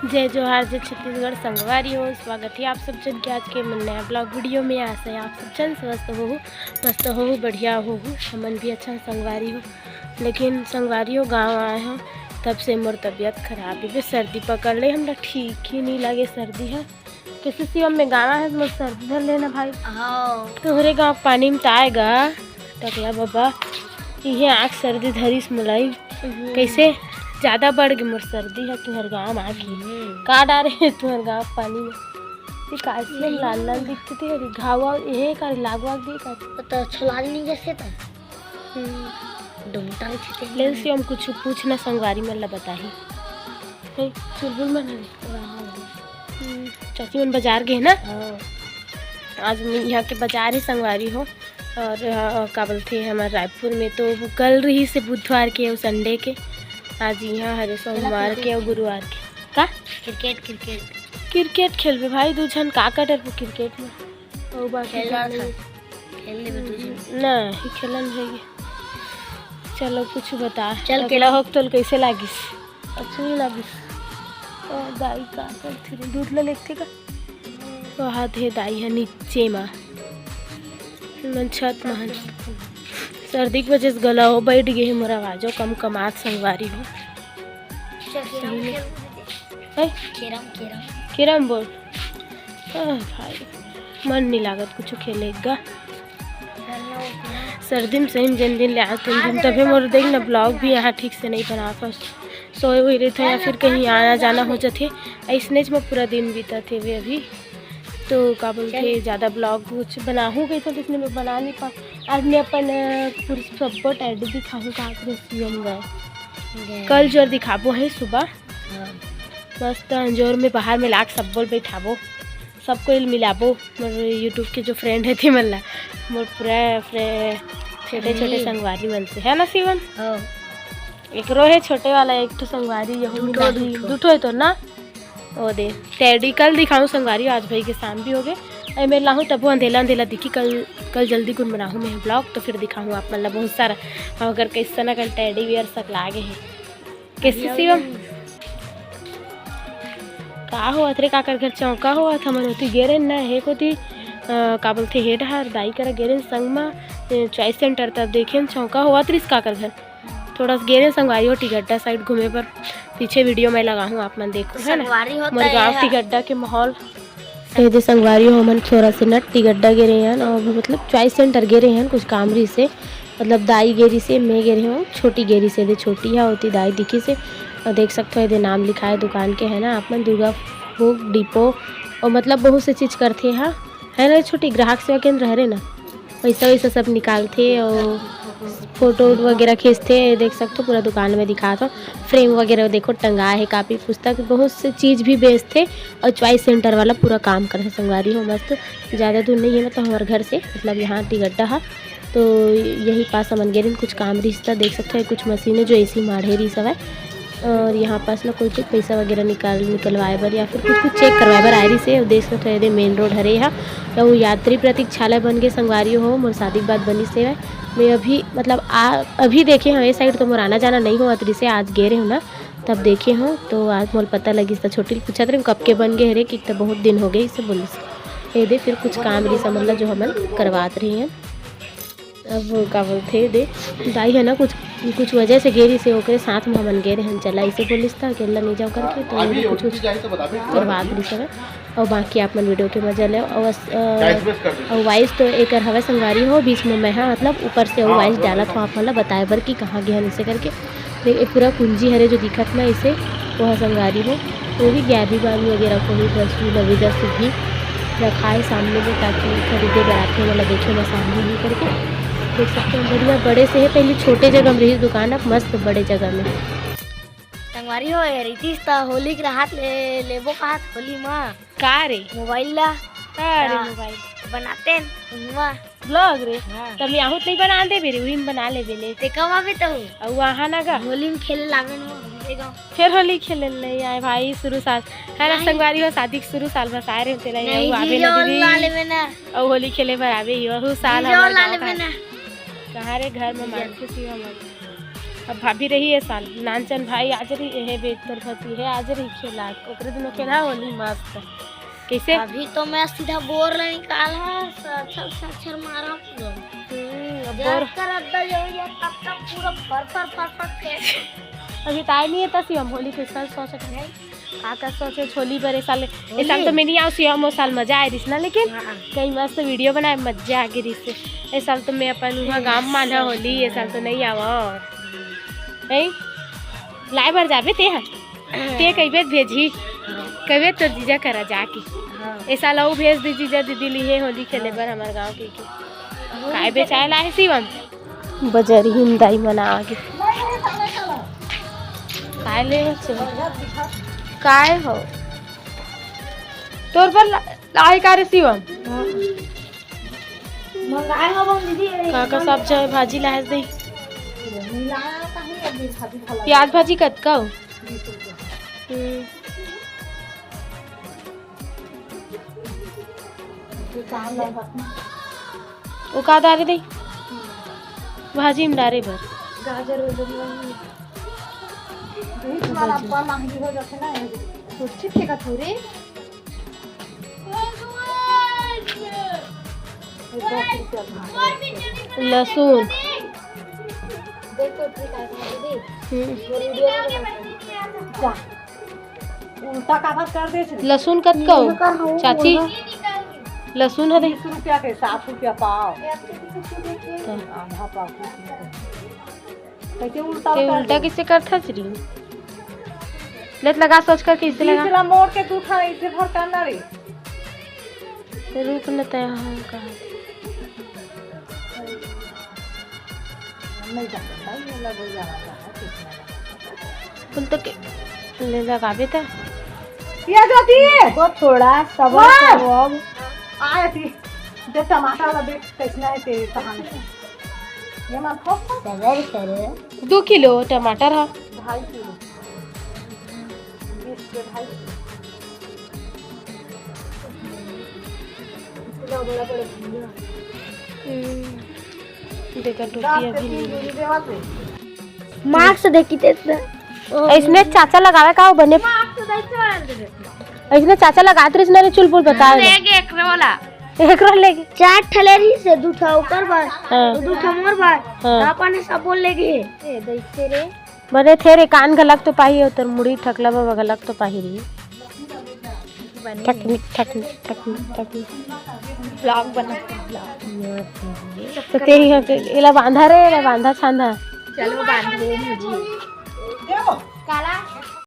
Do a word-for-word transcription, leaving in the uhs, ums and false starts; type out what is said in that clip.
जय जोहार, जय छत्तीसगढ़ संगवारी हो, स्वागत हे आप सब झन के आज के मोर नया vlog video में। आशा हे आप सब झन स्वस्थ होहू, मस्त होहू, बढ़िया होहू। हमन भी अच्छा संगवारी हो, लेकिन संगवारी हो गाँव आए हो तब से मोर तबियत खराब हे, सर्दी पकड़ ले हमला, ठीक ही नहीं लगे सर्दी हे। कैसे शिवम में गाँव आए हो तो मोर सर्दी धर लेना भाई। हाँ। तोहरे गाँव पानी में त आएगा टकला बाबा, इहे आँख सर्दी धरिस मोलाई। हम्म। कैसे ज्यादा बढ़ गे मोर सर्दी हे तुहर गाँव आके। हम्म। का डारे हे तुहर गाँव पानी में? ये काहे से लाल लाल दिखथे तेरे घाव वाव, ये का लाग वाग दे का? तो छोला नहीं जैसे तो। हम्म। डोमटा रहिथे। ले शिवम कुछ पूछना संगवारी मन ला बताही। हे, चुलबुल मन हवे। हम्म, चाची मन बाजार गे हे ना? हाँ। आज मैं यहाँ के बाजार ही संगवारी हो। और, अ, का बोलथे, हमारे रायपुर में तो वो कल रहिसे बुधवार के अउ Sunday के, आज यहाँ हरे सोमवार के अउ गुरुवार के। का? Cricket, cricket। Cricket खेलबे भाई, दू झन का करबो cricket में? ओ बाकी खेल रहा था। खेल लेबे दू झन। नहीं, खेलन है ये। चलो कुछ बता। चल, टकला केला। होक तोल कैसे लागिस? अच्छा नहीं लागिस। ओ दाई का करथे रे? दूध ला लेथे का? ओ हाथ हे दाई ह नीचे मा। मन छत मा हन। सर्दी के वजह से गला हो बैठ गे हे, मोर आवाजो कम कमात संगवारी हो। चल, केरम खेल। है? केरम, केरम। Carrom board. आह, भाई, मन नहीं लागत कुछ खेले गा। सर्दी में सही में जन दिन ले आत दिन, तभी मोर देख ना vlog भी यहाँ ठीक से नहीं बना पास। सोए हुए रहते या फिर कहीं आना जाना हो जाथे, ऐसने में पूरा दिन बीतत हे अभी। तो का बोलथे, ज़्यादा vlog कुछ बनाहूँ कहीं तो इसने मैं बना नहीं पा। आज मैं अपन, अ, पूरी सब्बो टैडी दिखाहूँ का पूरे सीएम गए। गए। कल जोर दिखाबो है सुबह। हाँ। मस्त अंजोर में बाहर में लाग सब्बो ल बैठाबो, सबको मिलाबो। मोर YouTube के जो friend है थे मन ला, मोर पूरा फ्रे-, छोटे छोटे हम्म। संगवारी मन से, है ना शिवन? हाँ। एकरो हे छोटे वाला एक ठो संगवारी, यहू दू ठो, मिला दू दी, ठो। दू ठो हे तो ना। ओ दे, टैडी कल दिखाऊँ संगवारी, आज भाई के शाम भी हो गए। अरे मेरे लाहूँ तबो अंधेला अंधेला दिखी, कल, कल जल्दी गुनगुनाहूँ मैं vlog, तो फिर दिखाऊँ आप मन ला बहुत सारा। अगर कैसे ना कल टैडी बियर सकला गे हे। कैसे शिवम? का होवत रे, काकर घर चौका होवत? हमन ओती गे रेन ना, हे कोती, अ, का बोलथे, हे डहार दाई करा गे रेन संग मा, ए, Choice Center, तब देखेन चौका होवत रिस काकर घर। थोड़ा सा गे रेन संगवारी हो टिगड्डा side घूमे बर, पीछे video मैं लगाहूँ, आप मन देखो, है ना? संगवारी हो मोर गाँव टिगड्डा के माहौल। ए दे संगवारी हो, हमन थोड़ा से ना टिगड्डा गे रेन, और मतलब Choice Center गे रेन, कुछ काम रिहिसे, मतलब दाई गे रिहिसे, मैं गे रेहेंव, छोटी गे रिहिसे, दे छोटी हे, ओती दाई दिखिसे। और देख सकते हो, ये दे नाम लिखा है दुकान के, है ना, आप मन दुर्गा बुक डिपो, और मतलब बहुत से चीज करथे हा, है ना, छोटी ग्राहक सेवा केंद्र हरे ना, पैसा वैसा सब निकालथे और फोटो वगैरह खींचथे। देख सकते हो, पूरा दुकान में दिखात हो, frame वगैरह देखो टंगा है, कापी पुस्तक, बहुत से चीज भी बेचथे। और Choice Center वाला पूरा काम करथे संगवारी हो, मस्त। ज़्यादा दूर नहीं है, मतलब हमारे घर से, मतलब यहाँ टिगड्डा है, तो यही पास हमन गे रेन, कुछ काम रिहिस त। देख सकते हैं कुछ मशीन है जो ऐसी माढ़े रिहिस हवय। और यहाँ पास ना कोई तो पैसा वगैरह निकाल निकलवाए बर या फिर कुछ कुछ check करवाए बर आए रिहिसे। और देख सकते हो, ये दे main road हरे हा, तो वो यात्री प्रतीक्षालय बन के संगवारी हो, मोर शादी के बाद बनिस हे। मैं अभी मतलब आ अभी देखे हूँ, ये side तो मोर आना जाना नहीं होवत रिहिसे, आज गे रेहेंव ना, तब देखे हूँ, तो आज मोला पता लगिस, त छोटी ल पूछत रेहेंव कब के बन गे हरे, कि त बहुत दिन हो गए, इसे बोलिस। ये दे फिर कुछ काम रिहिस मतलब जो हमन करवात रही हैं। अब का बोलथे दे, दाई है ना, कुछ, कुछ वजह से गे रिहिसे, ओकरे साथ में हमन गे रेहेन, चला इसे बोलिस त अकेला नहीं जाओ करके, तो ये कुछ, कुछ करवात रिहिस हवय। और बाकी आप मन video के मजा लेव। और अस-, अ, और voice तो एकर हवय संगवारी हो, बीच में मैं हा, मतलब ऊपर से वो voice डालत हूँ आप मन ला बताए बर कि कहाँ गे हन इसे करके। देख, ये पूरा कुंजी हरे जो दिखत ना इसे, वो ह संगवारी हो। वो भी ग्यारहवीं बारहवीं वगैरह को ही दसवीं नवीं दस भी रखा है सामने में, ताकि खरीदे बर आथे, मतलब देखे बर सामने ही करके। देख सकते हैं, बढ़िया बड़े से है। पहले छोटे जगह में रही दुकान, अब मस्त बड़े जगह में। संगवारी हो, ये रितिश त होली के राहत ले लेबो कहत होली मा। का रे? Mobile ला। अरे हाँ। Mobile। बनाते हैं, हुआ। Vlog रे? हाँ। तब ले आहूँ त नहीं बना देबे रे, उही में बना लेबे ले। ते कब आबे तो? अउ वहाँ ना गा। होली में खेले लाबे न, हमरे गाँव। फिर होली खेले नहीं आए भाई, शुरू साल। है ना नहीं। संगवारी हो, शादी के शुरू साल बस आए रहे, तेला नहीं, अउ आबे जीजो ना दीदी। ला लेबे ना। अउ होली खेले बर आबे ही, अहू साल जीजो हमारे ला गाँव लेबे का। ना। कहाँ रे, घर में जीजो। मार के सीवा मत। भाभी रही ये साल, नानचन भाई आज रही, हे बेट तोर भती हे आज रही खेला, ओकरे दुनो खेला होली मस्त। कैसे? अभी तो मैं सीधा बोर ले निकाल है, सच्छर सच्छर मारा पूरा। हम्म, अब जब बोर कर अड्डा जाऊंगा, तब तक पूरा फर फर फर फर फेंक। अभी तो आए नहीं है तसी हम होली के साल सोच रहे हैं। का का सोचे होली बर ए साल, ए साल होली? तो मैं नहीं आव सिया, ओ साल मजा आए रिस ना, लेकिन हाँ। कहीं मस्त वीडियो बनाए, मजा आ गई रिस। ए साल तो मैं अपन उहाँ गाँव माना होली, ए साल तो नहीं आवा। नहीं? लाए बर जाबे ते हा? ते कइबे भेजी? कइबे तोर जीजा करा जाके। हाँ। ए साल अउ भेज दे जीजा दीदी ली हे होली खेले हाँ। बर हमर गाँव के, के। होली काय खेले। बेचाए ला हे शिवम? बजरही म दाई मन आगे। काय ले बच्चे? काय हो? तोर बर ला-, लाए का रे शिवम? मंगाए हो बम दीदी, ये का का एकदम सब्जी है, भाजी लाए दे। मिलाया कहीं अभी भाजी भला। प्याज भाजी कतका हो? बीस रुपया। हम्म। ये काम है। वो का डारे दे? भाजी में डारे बर। गाजर, उजर, वही। यही तुम्हारा भाजी। अब्बा महंगी हो जाते ना, ये कुछ ठीक है थोड़ी। लहसुन। हम्म। उल्टा काबर कर दे छे? लहसुन कतका हो? चाची, लहसुन हरे? बीस रुपया के सात रुपया पाव। तो। आधा पाव। कैसे उल्टा ते उतार उल्टा दे? कैसे करथा चरी? लेत लगा सोच कर कैसे लगा? तीसरा मोड़ के तू खा, इसे भर करना रे। ते रुक न तय हम कहा। नहीं जाता, नहीं लग जाना है, कुछ नहीं। बोल तो के ले लगाबे त। ये जो थी। को थोड़ा सबर वाह! करो अब। आए थी। जो टमाटर वाला देख कैसना है तेरे कहानी। ये मत खो। सबर करो। दो किलो टमाटर है। ढाई किलो। बीस के ढाई। इतना बड़ा बड़ा धनिया। हम्म, देखा टोपी अभी नहीं। मास्क देखी ते इतना। ऐसने चाचा लगावे का बने। मास्क तो देखते हैं। ऐसने चाचा लगात रहिस ना रे चुलबुल बतावे। लेगे एकरे वाला। एकरो लेगे। चार ठले रहिस हे, दू ठा ओकर बार, हाँ। दू ठा मोर बार। हाँ। त अपन सब बोल लेगे। ए, देखते रे। बने थे रे, कान घलक तो पाही, ओतर मुड़ी ठकला बाबा घलक तो पाही रही। बने। ठकनी, ठकनी, ठकनी, ठकनी। ब्लॉग बना, ब्लॉग। तो तेरी हो के, एला बांधा रे, एला बांधा छांधा। चलो बांधो मुझे। काला।